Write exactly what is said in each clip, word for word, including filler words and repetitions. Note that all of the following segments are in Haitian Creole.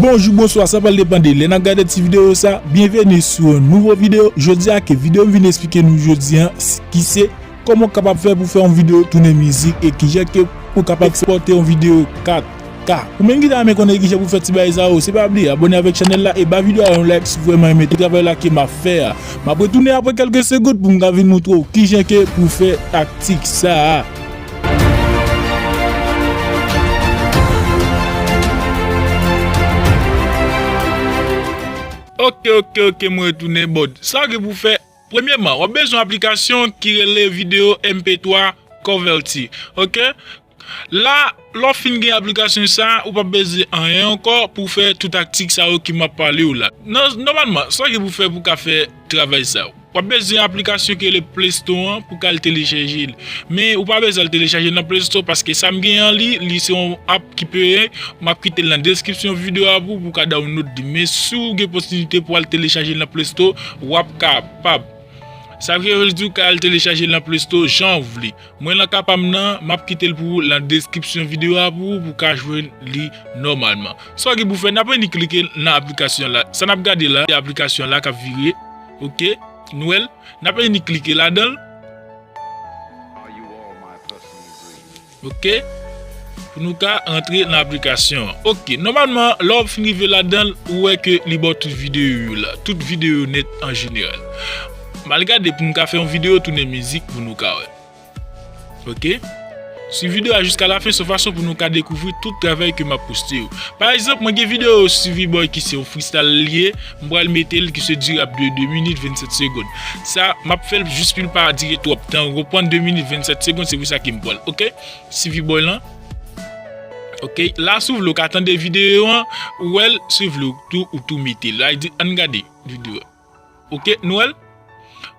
Bonjou, bonswa, sa pral depann de lè n ap gade ti videyo sa. Byenveni sou yon nouvo videyo. Jodi a ke videyo m vin esplike nou jodi a, s- ki se kòman w kapab fè pou fè yon videyo tounen mizik e kijan ke ou kapab ekspòte yon videyo kat K. Ou menm ki ta renmen konnen kijan pou fè ti bagay sa yo, se pa bliye abòne avèk chanèl la e ba videyo a yon like si w vrèman renmen travay la ke m ap fè a. M ap retounen apre kèlke segond pou m ka vin montre w kijan ke pou fè taktik sa a. Ok, ok, ok, mwen retounen bòd. Sa w gen pou fè, premyèman, w ap bezwen aplikasyon ki rele videyo M P twa Converti. Ok? La, lè w fin gen aplikasyon sa, ou p ap bezwen anyen ankò pou fè tout taktik sa yo ki m ap pale w la. Nò-, nòmalman, sa w gen pou fè pou w ka fè travay sa yo. W ap bezwen aplikasyon ki rele Play Store an pou w ka al telechaje l. Men ou pa bezwen al telechaje l nan Play Store paske sa m gen an li, li se yon app ki peye. M ap kite l nan deskripsyon videyo a pou, pou w ka download li. Men si w gen posiblite pou w al telechaje l nan Play Store, w ap kapab. Sa vle di w ka al telechaje l nan Play Store jan w vle. Mwen nan ka pa m nan, m ap kite l pou ou nan deskripsyon videyo a pou ou, pou w ka jwenn li nòmalman. Sa w gen pou fè, n ap vini klike nan aplikasyon la. Sa n ap gade la, se aplikasyon la k ap vire. Ok, nou wè l. N ap vini klike ladan l. Ok, pou nou ka rantre nan aplikasyon an. Ok, nòmalman, lè w fin rive ladan l, ou wè ke li ba w tout videyo yo la. Tout videyo nèt an jeneral. M al gade pou m ka fè yon videyo tounen mizik pou nou ka wè. Ok? Swiv videyo a jiska lafen, se yon fason pou nou ka dekouvri tout travay ke m ap poste yo. Pa egzanp, mwen gen videyo Stevie Boy ki se yon freestyle li ye, m pral mete l ki se dirab de de minit vennsèt segonn. Sa, m ap fè l jis pou l pa dire twòp tan. Ou konprann, de minit vennsèt segonn, se pou sa ke m pran l. Ok? Stevie Boy lan. Ok, la si w vle w ka tande videyo an, ou wè l, si w vle w tou, ou tou mete l. Ann gade videyo a. Ok, nou wè l?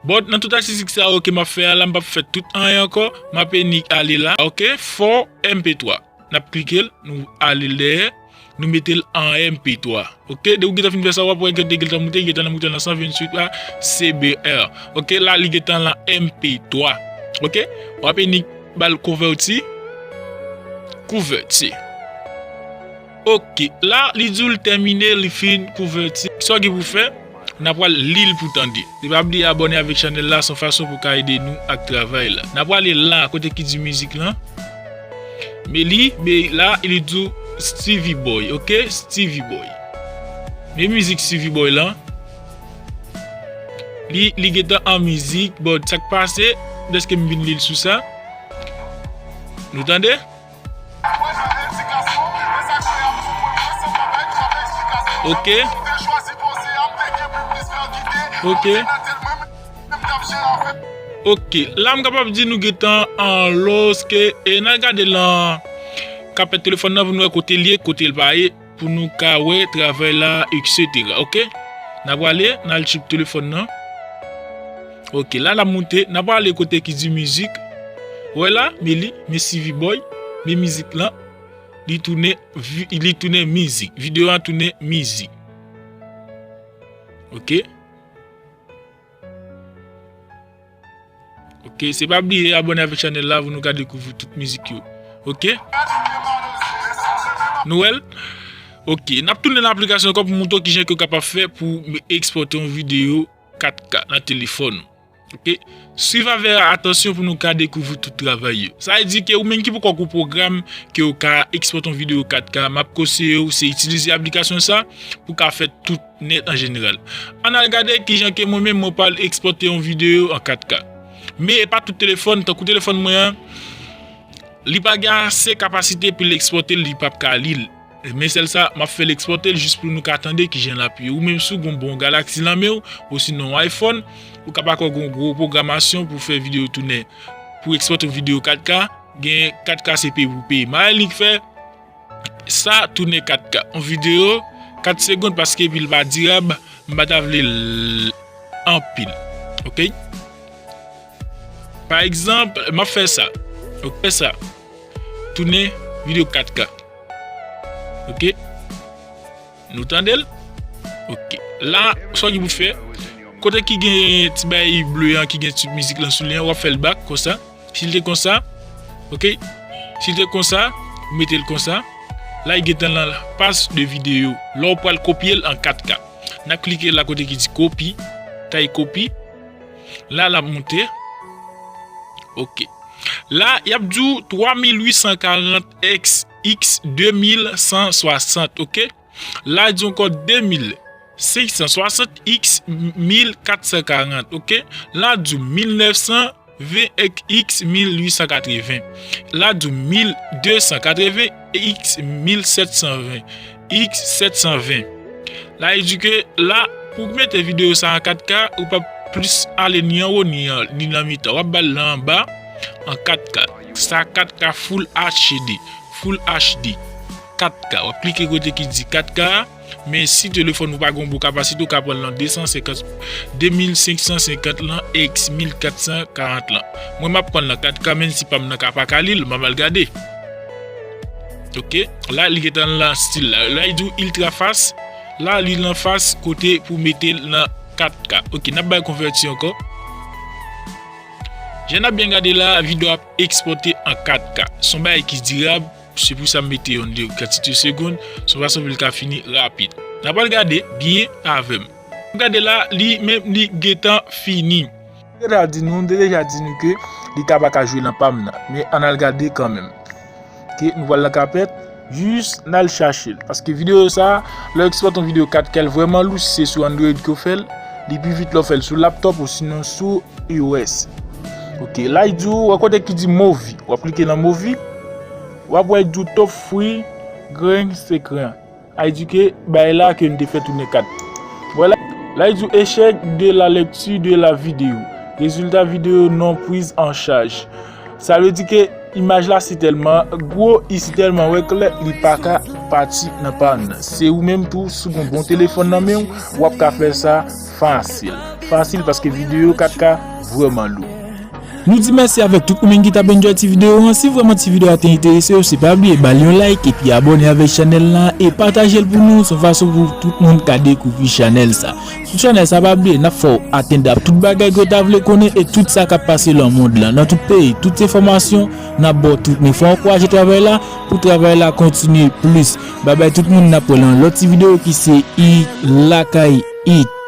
Bon, nan tout statistik sa yo ke m ap fè a la, m p ap fè tout anyen ankò. M ap enik ale la. Ok, fò M P twa. N ap klike l, nou ale l dèyè, nou mete l an M P twa. Ok, depi w gentan fin fè sa, w ap wè ke l te gentan moute, li gentan nan moute nan san venntuit la, C B R. Ok, la li gentan nan M P twa. Ok, w ap enik ba l konvèti. Konvèti. Ok, la li di w l tèmine, li fin konvèti. Sa w gen pou fè? N a pral li l pou tande. E pa bliye abòne avèk chanèl la, se yon fason pou ka ede nou ak travay la. N a prale la, kote ki di mizik lan. Men li, men la, li di w Stevie Boy, ok? Stevie Boy. Men mizik Stevie Boy lan. Li, li gentan an mizik. Bon, sa k pase, dèske m vin li l sou sa. Nou tande? Ok. Ok. Ok. La, m kapab di nou gentan an lòske, e n al gade lan kapèt telefòn nan pou nou wè kote l ye, kote l pa ye, pou nou ka wè travay la, et cetera. Ok? N a prale, n al tchip telefòn nan. Ok, la, l ap moute, n a prale kote ki di mizik. Wè la, men li, men Stevie Boy, men mizik lan. Li tounen vi-, li tounen mizik. Videyo a tounen mizik. Ok. Ok, se pa bliye abòne avèk chanèl la pou nou ka dekouvri tout mizik yo. Ok. Nou wè l? Ok, n ap tounen nan aplikasyon ankò pou montre w kijan ke w kapab fè pou ekspòte yon videyo kat K nan telefòn ou. Ok? Swiv avèk atansyon pou nou ka dekouvri tout travay yo. Sa vle di ke ou menm ki poko gon pwogram ke w ka ekspòte yon videyo kat K, m ap konseye w se itilize aplikasyon sa pou ka fè tout nèt an jeneral. Ann al gade kijan ke mwen menm mwen pral ekspòte yon videyo an kat K. Men e pa tout telefòn, tankou telefòn mwen an, li pa gen ase kapasite pou l ekspòte l, li p ap ka li l. Men sèl sa, m ap fè l ekspòte l jis pou nou ka tande kijan l ap ye. Ou menm si w gon bon Galaxy nan men w, osinon iPhone, ou ka pako gon gwo pwogramasyon pou fè videyo tounen, pou ekspòte yon videyo kat K, gen kat K se peye pou peye. Mwen li k fè sa tounen kat K. Yon videyo kat segonn paske epi l pa dirab, m pa ta vle l anpil. Ok? Pa egzanp, m ap fè sa. Ok, fè sa. Tounen videyo kat K. Ok. Nou tande l? Ok. La, sa w gen pou fè, kote ki gen ti bay ble an, ki gen ti mizik lan sou li an, w ap fè l bak, konsa. Si l te konsa, ok. Si l te konsa, ou mete l konsa. La, li gentan nan pass de videyo. La, w pral kopye l an kat K. N ap klike la kote ki di kopi. Tay kopi. La, l ap monte. Ok. La, y ap di w twa mil uit san karant X X de mil san swasant, ok? La, di w ankò de mil senk san swasant X mil kat san karant, ok? La, di w mil nèf san ven X mil uit san katreven. La, di w mil de san katreven X mil sèt san ven. X sèt san ven. La, li di ke la, pou w mete videyo sa an kat K, ou p ap plis ale ni anwo ni an, ni nan mitan. W ap ba l nan anba an kat K. Sa kat K full H D. Full H D. Kat K. W ap klike kote ki di kat K a. Men si telefòn ou pa gen yon bon kapasite, ou ka pran l nan de san senkant, de mil senk san senkant lan, X mil kat san karant lan. Mwen, m ap pran l nan kat K, menm si pa m nan ka pa ka li l, m ap al gade. Ok, la, li gentan nan stil la. La, li di w ultra fast. La, li nan fast kote pou mete l nan kat K. Ok, n ap bay konvèti ankò. Jan n ap byen gade la, videyo ap ekspòte an kat K. Se yon bagay ki dirab, se pou sa m mete yon de kantite segonn, se yon fason pou l ka fini rapid. N ap al gade byen avè m. Gade la, li menm li gentan fini. M te deja di nou, m te deja di nou ke li ka pa ka jwe nan pa m nan. Men ann al gade kanmenm. Ok, nou pral nan kapèt, jis n al chache l. Paske videyo sa, lè w ekspòte yon videyo kat K, l vrèman lou, si se sou Android ke w fè l, li pi vit lè w fè l sou laptòp ou sinon sou iOS. Ok, la, li di w, wè kote ki di movie. W ap klike nan movie, w ap wè li di w top free, green screen. Sa vle di ke bagay la ke n te fè tounen kat. Vwala, la, li di w échec de la lecture de la vidéo. Résultat vidéo non prise en charge. Sa vle di ke imaj la si tèlman gwo, i si tèlman wè klè, li pa ka pati nan pa n nan. Se ou menm tou, si w gen yon bon telefòn nan men w, w ap ka fè sa fasil. Fasil paske videyo kat K vrèman lou. Nou di mèsi avèk tout ou menm ki t ap enjoy ti videyo an. Si vrèman ti videyo a te enterese w, se pa bliye ba l yon like epi abòne avèk chanèl la e pataje l pou nou. Se yon fason pou tout moun ka dekouvri chanèl sa. Sou chanèl sa, pa bliye, n ap fè w atenn ap tout bagay ke w ta vle konnen e tout sa k ap pase nan mond lan, nan tout peyi, tout enfòmasyon, n ap ba w tout. Men fò w ankouraje travay la, pou travay la kontinye plis. Babay tout moun, n ap wè nan lòt ti videyo ki se It Lakay It.